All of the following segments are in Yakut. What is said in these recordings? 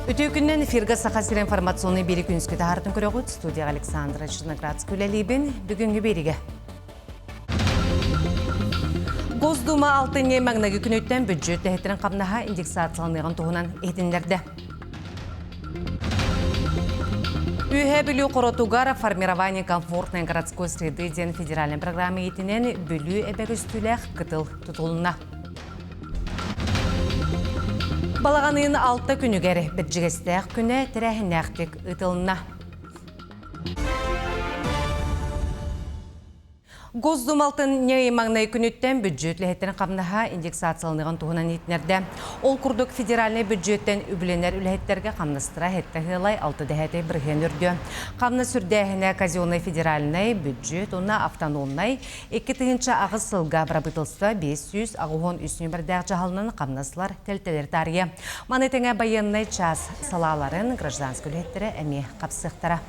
Үтүө күннэн эфиргэ Саха сирэ информационный биэри күнүскү таһаартын көрөҕүт. Студияҕа Александра Черноградская үлэлиибин. Бүгүҥҥү биэригэ. Госдума алтынньы маҥнайгы күнүттэн бүддьүөт үлэһиттэрин хамнаһа индексацияланыаҕын туһунан иһитиннэрдэ. Үөһээ Бүлүү хоротугар «Формирование комфортной городской среды» диэн федеральнай программа иитинэн Бүлүү эбэ көстүүлээх кытыл тутулунна. Балаҕан ыйын алта күнүгэр Бэрдьигэстээх күнэ тэрээһиннээхтик ыытылынна. Госдумалтын ньыйы маҥнай күнүттэн бүддьүөт үлэһиттэрин хамнаһа индексацияланыаҕын туһунан иһитиннэрдэ. Ол курдук федеральнай бүддьүөттэн үбүлэнэр үлэһиттэргэ хамнастара сэттэ ыалай алта дэһээтэй бырыһыан үрдүө. Хамнас үрдээһинэ казеннай федеральнай бүддьүөт уонна автономнай 2008 сылга бырабыыталыстыба 583 нүөмэрдээх дьаһалынан хамнаслар тэлтэлэр таарыйа. Маны тэҥэ байыаннай чаас салааларын гражданскай үлэһиттэрэ эмиэ хапсыахтара.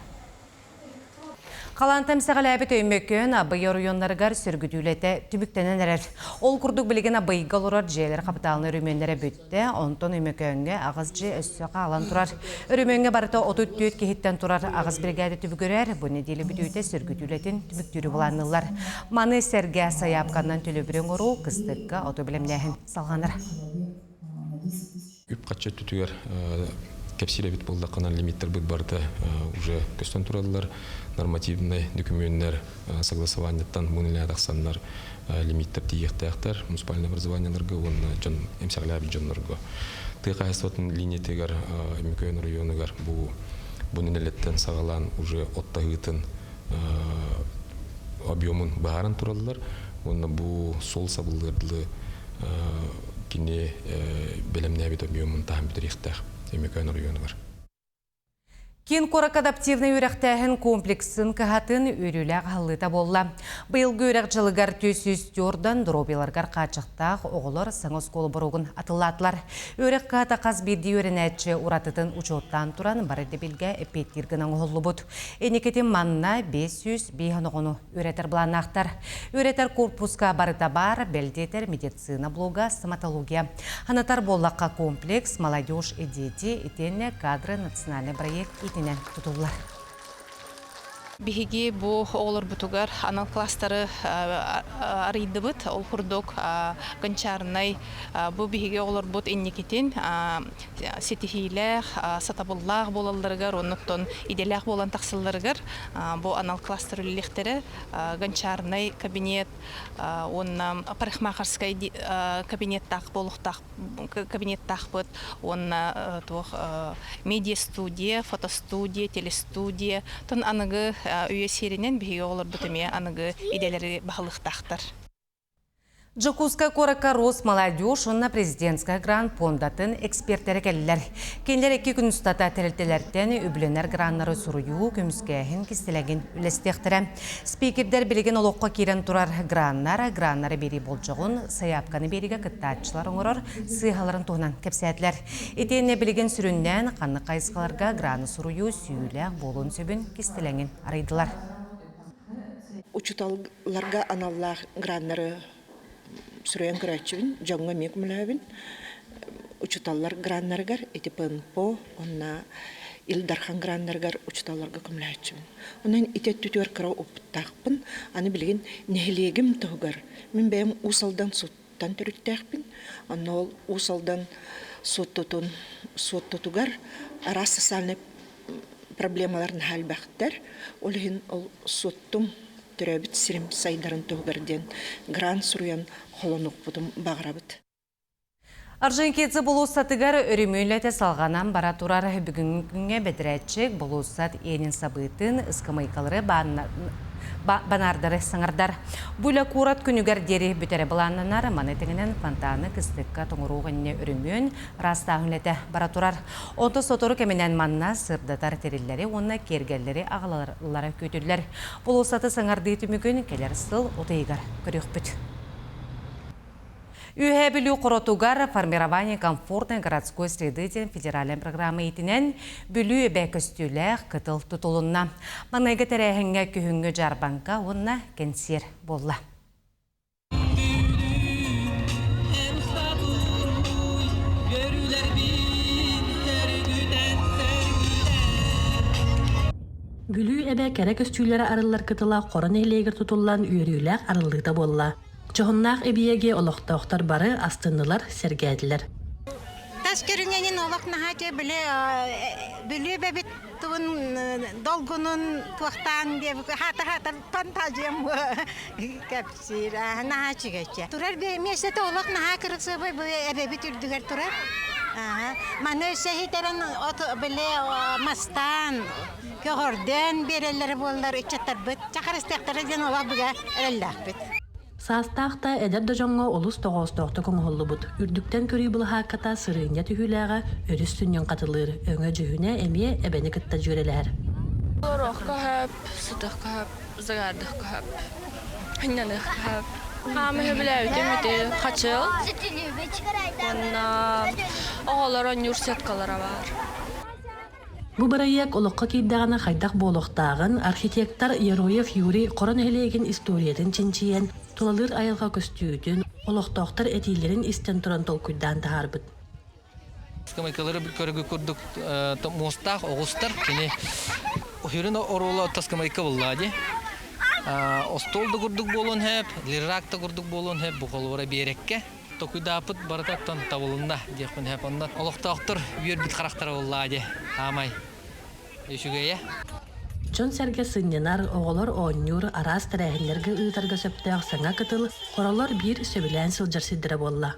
Халаантан эмсэҕэлээбит Өймөкөөн Абый оройуоннарыгар сөргүтүү үлэтэ түмүктэнэн эрэр. Ол курдук билигин Абыйга олорор дьиэлэр хапытаалынай өрөмүөннэрэ бүттэ, онтон Өймөкөөҥҥө аҕыс дьиэ өссө хаалан турар. Өрөмүөҥҥэ барыта 34 киһиттэн турар аҕыс биригээдэ түбүгүрэр, бу нэдиэлэ бүтүүтэ сөргүтүү үлэтин түмүктүүрү былаанныыллар. Маны сэргэ сайаапканан төлөбүрү оҥоруу, кыстыкка оту бэлэмнээһин салҕанар. Үп-харчы өттүтүгэр кэпсиир эбит буоллаххына, лимиттэрбит барыта уже көстөн тураллар. Нормативнай дөкүмүөннэр согласованиеттан мун тахсаннар лимиттэр тиийиэхтээхтэр муниципальное образованиеларга уонна дьон эмсэҕэлээбит дьоннорго. Тыа хаһаайыстыбатын линиятыгар Өймөкөөн оройуонугар бу бу нэдиэлэттэн саҕалаан уже оттаһыытын объемун быһааран тураллар уонна бу суол сабыллыар дылы кини бэлэмнээбит объемун таһан бүтэриэхтээх Өймөкөөн оройуонугар. Киин куоракка адаптивнай үөрэхтээһин комплексын кыһатын үөрүүлээх аһыллыыта буолла. Быйылгы үөрэх дьылыгар 400 тюрдан доруобуйаларыгар хааччахтаах оҕолор саҥа оскуола боруогун атыллаатылар. Үөрэх кыһата хас биирдии үөрэнээччи уратытын учуоттаан туран бары ирдэбилгэ эппиэттиир гына оҥоһуллубут. Инникитин манна 505 оҕону үөрэтэр былааннаахтар. Үөрэтэр корпуска барыта баар, бэл диэтэр медицина блога, стоматология. Ханатар буоллахха комплекс «Молодежь и дети» итиэннэ кадры национальный проект итинэн тутуллар. Биһиги бу оҕолорбутугар анал класстары арыйдыбыт. Ол курдук гончарнай бу биһиги оҕолорбут инникитин ситиһиилээх, сатабыллаах буолалларыгар, оннуттан идэлээх буолан тахсалларыгар бу анал класстар үлэлиэхтэрэ. Гончарнай кабинет уонна парикмахерскай кабинеттаах буолуохтаах кабинеттаахпыт уонна туох медиа-студия, фотостудия, телестудия. Тон аныгы үйэ сиэринэн биһиги оҕолорбут эмиэ аныгы идэлэри баһылыахтаахтар. Дьокуускай куоракка Росмолодежь уонна президентскай грант пуондатын экспертэрэ кэллилэр. Кинилэр икки күн устата тэрилтэлэртэн үбүлэнэр граннары суруйуу, көмүскээһин кистэлэҥин үллэстиэхтэрэ. Спикердэр билигин олоххо киирэн турар граннар, граннары биэрии болдьоҕун, сайаапканы биэриигэ кыттааччылар оҥорор сыыһаларын туһунан кэпсээтилэр. Итиэннэ билигин сүрүннээн ханнык хайысхаларга граны суруйуу сүүйүүлээх буолуон сөбүн кистэлэҥин арыйдылар. Учууталларга аналлаах граннары суруйан көрөөччүбүн, дьоҥҥо эмиэ көмөлөһөбүн. Учууталлар граннарыгар ити ПНПО уонна Ил Дархан граннарыгар учууталларга көмөлөһөөччүбүн. Онон ити өттүтүгэр кыра опыттаахпын. Аны билигин нэһилиэгим туһугар мин бэйэм Уус Алдан Суоттуттан төрүттээхпин. Онно ол Уус Алдан Суоттутун Суоттутугар араас социальнай проблемалар наһаа элбэхтэр. Ол иһин ол суоттум төрөөбүт сирим сайдарын туһугар диэн грант суруйан холонуохпутун баҕарабыт. Орджоникидзе болуоссатыгар өрөмүөн үлэтэ салҕанан бара турар. Бүгүҥҥү күҥҥэ бэдэрээтчик болуоссат иэнин сабыытын, ыскамыайкалары банаардары саҥардар. Бу үлэ куорат күнүгэр диэри бүтэрэ былааннанар. Маны тэҥинэн фонтаны кыстыкка тоҥорууга иннинэ өрөмүөн, ыраастааһын үлэтэ бара турар. Онто сотору кэминэн манна сырдатар тэриллэри уонна киэргэллэри аҕалаллара күүтүллэр. Болуоссаты саҥардыы түмүгүн кэлэр сыл от ыйыгар көрүөхпүт. Үөһээ Бүлүү хоротугар «Формирование комфортной городской среды» диэн федеральнай программа иитинэн Бүлүү эбэ көстүүлээх кытыл тутулунна. Маҥнайгы тэрээһиҥҥэ күһүҥҥү дьаарбаҥка уонна кэнсиэр буолла. Бүлүү эбэ кэрэ көстүүлэрэ арыллар кытыла Хоро нэһилиэгэр тутуллан үөрүүлээх арыллыыта буолла. Дьоһуннаах эбийиэги олохтоохтор бары астыннылар, сэргээтилэр. Тас көрүҥэнин олох наһаа үчүгэй били Бүлүү эбэбит тугун долгунун туохтаан диэбит хаата-хаата фантазиям кэпсиир наһаа үчүгэйчэ. Турар миэстэтэ олох наһаа кырасыабай бу эбэбит үрдүгэр турар. Маны өссө иһитэрэн от били мастаан көҕөрдөөн биэрэллэрэ буоллар ыччаттарбыт чахарыстыахтара диэн олох быга эрэллээхпит. Саастаах да, эдэр да дьоҥҥо олус тоҕоостоохтук оҥоһуллубут, үрдүктэн көрүү былаһаакката сырыынньа түһүүлээҕэ өрүс сүнньүн хатылыыр, өҥө-дьүһүнэ эмиэ эбэни кытта дьүөрэлэһэр. Олоруохха сөп, сытыахха сөп, загаардыахха сөп, сынньаныахха сөп. Хаама сөбүлээбитим ити хачыл уонна оҕолор оонньуур сеткалара баар. Бу бырайыак олоххо киирдэҕинэ хайдах буолуохтааҕын архитектор Яроев Юрий Хоро нэһилиэгин историятын чинчийэн, тулалыыр айылҕа көстүүтүн, олохтоохтор этиилэрин истэн туран толкуйдаан таһаарбыт. Скамейкалары көрөгү курдук муостаах оҕустар кини сүрүн оруола таскамайка буллаа дии. Остуол да курдук буолуон сөп, лирак да курдук буолуон сөп, бу холобура биэрэккэ Токуйдааппыт барыта оттон табылынна диэхпин сөп. Онно олохтоохтор үөрбүт харахтара буоллаа дии. Аамай үчүгэйэ. Дьон-сэргэ сынньанар, оҕолор оонньуур, араас тэрээһиннэргэ ыытарга сөптөөх саҥа кытыл хоролор биир сөбүлээн сылдьар сирдэрэ буолла.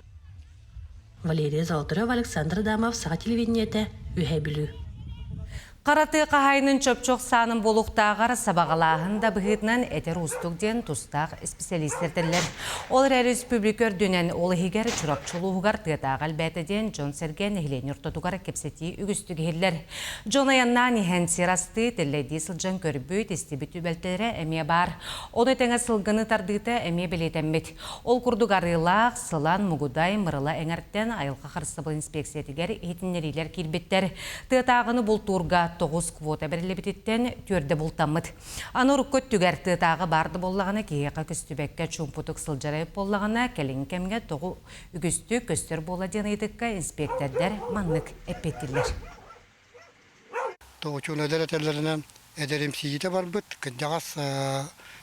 Валерия Золотарева, Александр Адамов, Саха телевидениетэ, Үһээ Бүлүү. Хара тыа хаһаайынын чопчу ахсаанын буолуохтааҕар сабаҕалааһын да быһыытынан этэр уустук диэн тустаах исписэлиистэр этэллэр. Ол эрээри республика үрдүнэн, ол иһигэр Чурапчы улууһугар тыатааҕы элбээтэ диэн дьон-сэргэ нэһилиэнньэ ортотугар кэпсэтии үгүстүк иһиллэр. Дьон айаннаан иһэн сир астыы, тэллэйдии сылдьан көрбүт, истибит түбэлтэлэрэ эмиэ баар. Ону тэҥэ сылгыны тардыыта эмиэ бэлиэтэммит. Ол курдук Арыылаах, Сылан, Мугудай, Мырыла эҥэртэн айылҕа харыстабыл инспекциятыгар иһитиннэриилэр киирбиттэр. Тыатааҕыны бултуурга 9 квота бэриллибититтэн түөрдэ бултаммыт. Аны урукку өттүгэр тыатааҕы баар да буоллаҕына киһиэхэ көстүбэккэ чуумпутук сылдьара эбит буоллаҕына, кэлиҥҥи кэмҥэ тоҕу үгүстүк көстөр буола диэн ыйытыкка инспиэктэрдэр маннык эппиэттииллэр. Тоҕучуун эдэр этэллэринэн эдэримсийиитэ барбыт, кырдьаҕас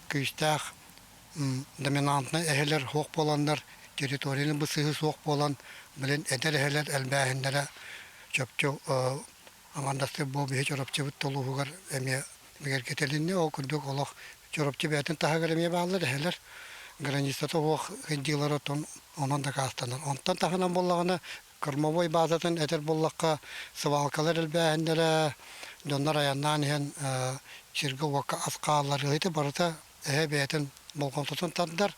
күүстээх доминантнай эһэлэр суох буоланнар, территорияны бысыһыы суох буолан, билин эдэр эһэлэр элбээһиннэрэ чопчу аҥардастыы бу биһи Чурапчыбыт толууһугар эмиэ бигэргэтилиннэ. Ол курдук олох Чурапчы бэйэтин таһыгар эмиэ бааллар эһэлэр границата суох ыйдыылара оттон онон дакаастанар. Онтон таһынан буоллаҕына Кормовой базатын этэр буоллахха, свалкалар элбээһиннэрэ, дьоннор айаннаан иһэн сиргэ-уокка ас хаалларыы ити барыта эһэ бэйэтин болҕомтотун тардар.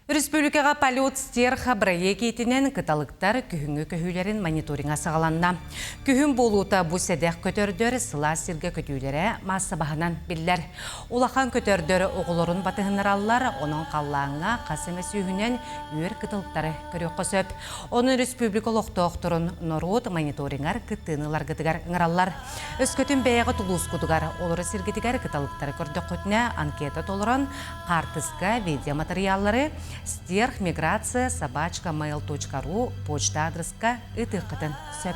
Республикаҕа полет стерха бырайыак иитинэн кыталыктар күһүҥҥү көһүүлэрин мониторинга саҕаланна. Күһүн буолуута бу сэдэх көтөрдөр сылаас сиргэ көтүүлэрэ маассабаһынан биллэр. Улахан көтөрдөр оҕолорун батыһыннараллар, онон халлааҥҥа хас эмэ сүүһүнэн үөр кытылыктары көрүөххэ сөп. Онон республика олохтоохторун норуот мониторингар кыттыыны ыларгытыгар ыҥыраллар. Өскөтүн бэйэҕит улуускутугар, олоро сиргитигэр кыталыктары көрдөххүтүнэ анкета толорон, хаартыска, видеоматериаллары стерхмиграция собачка mail.ru почта адрыска ыытыаххытын сөп.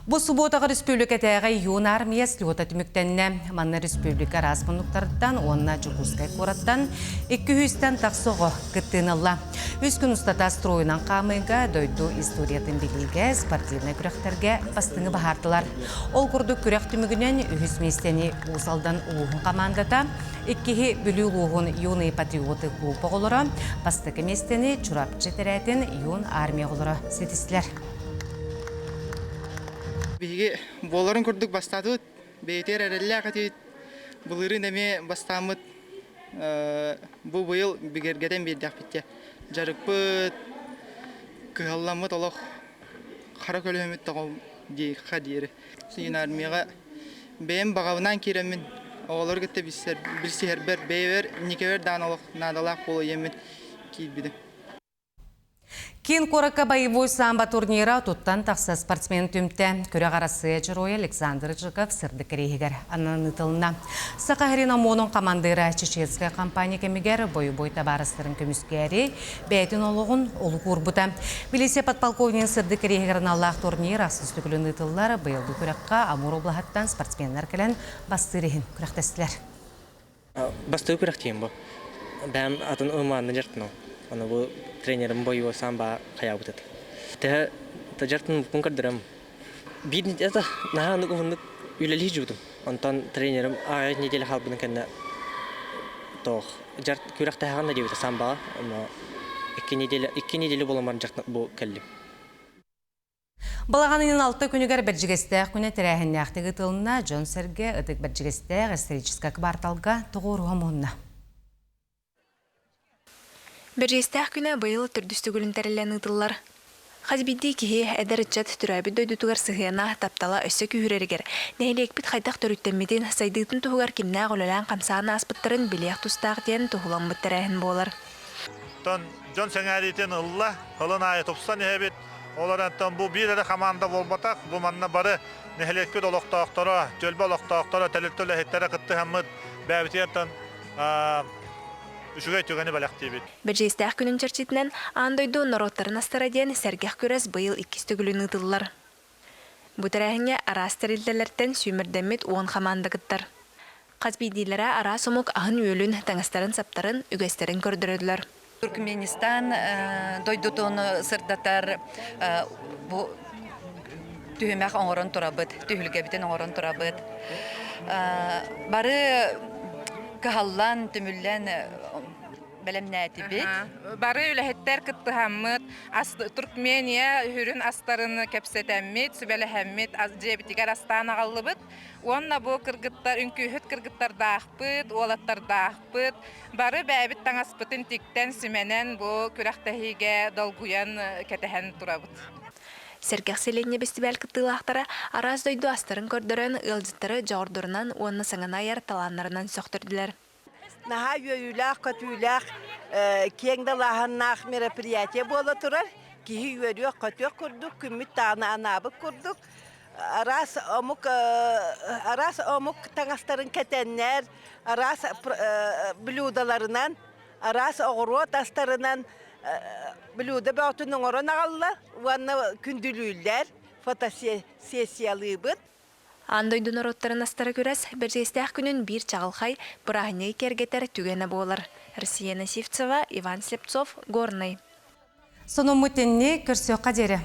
Бу субуотаҕа республикатааҕы Юн армия слета түмүктэннэ. Манна республика араас муннуктарыттан уонна Дьокуускай куораттан 200-тэн тахса оҕо кыттыыны ылла. Үс күн устата стройунан хаамыыга, дойду историятын билиигэ, спортивнай күрэхтэргэ бастыҥы баһаардылар. Ол курдук күрэх түмүгүнэн үһүс миэстэни Уус Алдан улууһун командата, иккиһи Бүлүү улууһун Юные патриоты клуб оҕолоро, бастакы миэстэни Чурапчы тэрээтин Юн армия оҕолоро ситистилэр. Биһиги буоларын курдук бастаатыбыт, бэйэтигэр эрэллээх этибит. Былырыын эмиэ бастааммыт бу быйыл бигэргэтэн биэрдэхпит дьэ. Дьарыкпыт, кыһалламмыт олох хара көлөһөмүт тоҕо диэххэ диэри. Син армияҕа бэйэм баҕабынан киирэммин оҕолору кытта билсиһэрбэр бэйэбэр инникибэр даҕаны олох наадалаах буола ийэммин киирбитим. Киин куоракка боевой самбо турнира туттан тахса спортсмен түмтэ. Күрэх Арассыыйа Дьоруойа Александр Жирков сырдык кэриэһигэр ананан ыытылынна. Саха сирин ОМОНун командира Чеченская компания кэмигэр бойобуой табаарыстарын көмүскээри бэйэтин олоҕун олук уурбута. Милиция подполковнигын сырдык кэриэһигэр аналлаах турнир ахсыс төгүлүн ыытыллар. Быйылгы күрэххэ Амур облаһыттан спортсменнар кэлэн бастыыр иһин күрэхтэстилэр. Бастакы күрэхтиим бу. Бэйэм атын ымаанна дьартынам. Аны бу тренерим бойуо самба хайаабыт этэ. Тэһэ дьартын көрдөрөм. Биир это наһаа оннук уһуннук үлэлии жуудум. Онтон тренерим аҕыйах неделя хаалбытын кэннэ тоох жарт күрэхтэһэҕин да диэбитэ самбаҕа. Онно 2 неделя буоламар жарт бу кэллим. Балаҕан ыйын алта күнүгэр Бэрдьигэстээх күнэ тэрээһиннээхтик ыытылынна, дьон-сэргэ Ытык Бэрдьигэстээх историческай кыбаарталга тоҕуоруһа муһунна. Бэрдьигэстээх күнэ быйыл төрдүс төгүлүн тэриллэн ыытыллар. Хас биирдии киһи, эдэр ыччат төрөөбүт дойдутугар сыһыана, таптала өссө күүһүрэригэр, нэһилиэкпит хайдах төрүттэммитин, сайдыытын туһугар кимнээх үлэлээн-хамсаан ааспыттарын билиэх тустаах диэн туһуламмыт тэрээһин буолар. Дьон сэҥээриитин ылла, ылын аайы тупсан иһэбит. Ол эрэн бу биир эрэ хамаанда буолбатах, бу манна бары нэһилиэкпит олохтоохторо, түөлбэ олохтоохторо, тэрилтэ үлэһиттэрэ кыттыһаммыт бэйэбитигэр үчүгэй түгэни бэлэхтиибит. Бэрдьигэстээх күнүн чэрчитинэн аан дойду норуоттарын астара диэн сэргэх күрэс быйыл иккис төгүлүн ыытыллар. Бу тэрээһиҥҥэ араас тэрилтэлэртэн сүүмэрдэммит 10 хамаанда кыттар. Хас биирдиилэрэ араас омук аһын-үөлүн, таҥастарын-саптарын, үгэстэрин көрдөрөллөр. Туркменистан дойдутун сырдатар бу түһүмэх оҥорон турабыт, түһүлгэбитин оҥорон турабыт. Бары кыһаллан, түмүллэн бэлэмнээтибит. Бары үлэһиттэр кыттыһаммыт, Туркмения үһүрүн астарын кэпсэтэммит, сүбэлэһэммит, дьиэбитигэр астаан аҕаллыбыт. Уонна бу кыргыттар, үҥкүүһүт кыргыттардаахпыт, уолаттардаахпыт. Бары бэйэбит таҥаспытын тиктэн, симэнэн бу күрэхтэһиигэ долгуйан кэтэһэн турабыт. Сэргэх сэлиэнньэ бэстибээл кыттыылаахтара араас дойду астарын көрдөрөн, ыалдьыттары дьоҕурдарынан уонна саҥаны айар талааннарынан сөхтөрдүлэр. Наһаа үөрүүлээх-көтүүлээх, киэҥ далааһыннаах мероприятие буола турар. Киһи үөрүөх-көтүөх курдук, күммүт даҕаны анаабыт курдук. Араас омук араас омук таҥастарын кэтэннэр, араас блюдаларынан, араас оҕуруот астарынан блюдо бөҕөтүн оҥорон аҕалла уонна күндүлүүллэр, фотосессиялыыбыт. Аан дойду норуоттарын астара күрэс Бэрдьигэстээх күнүн биир чаҕылхай, бырааһынньыгы киэргэтэр түгэнэ буолар. Россия Насивцева, Иван Слепцов, Горнай. Сонуммут инник көрсүөххэ диэри.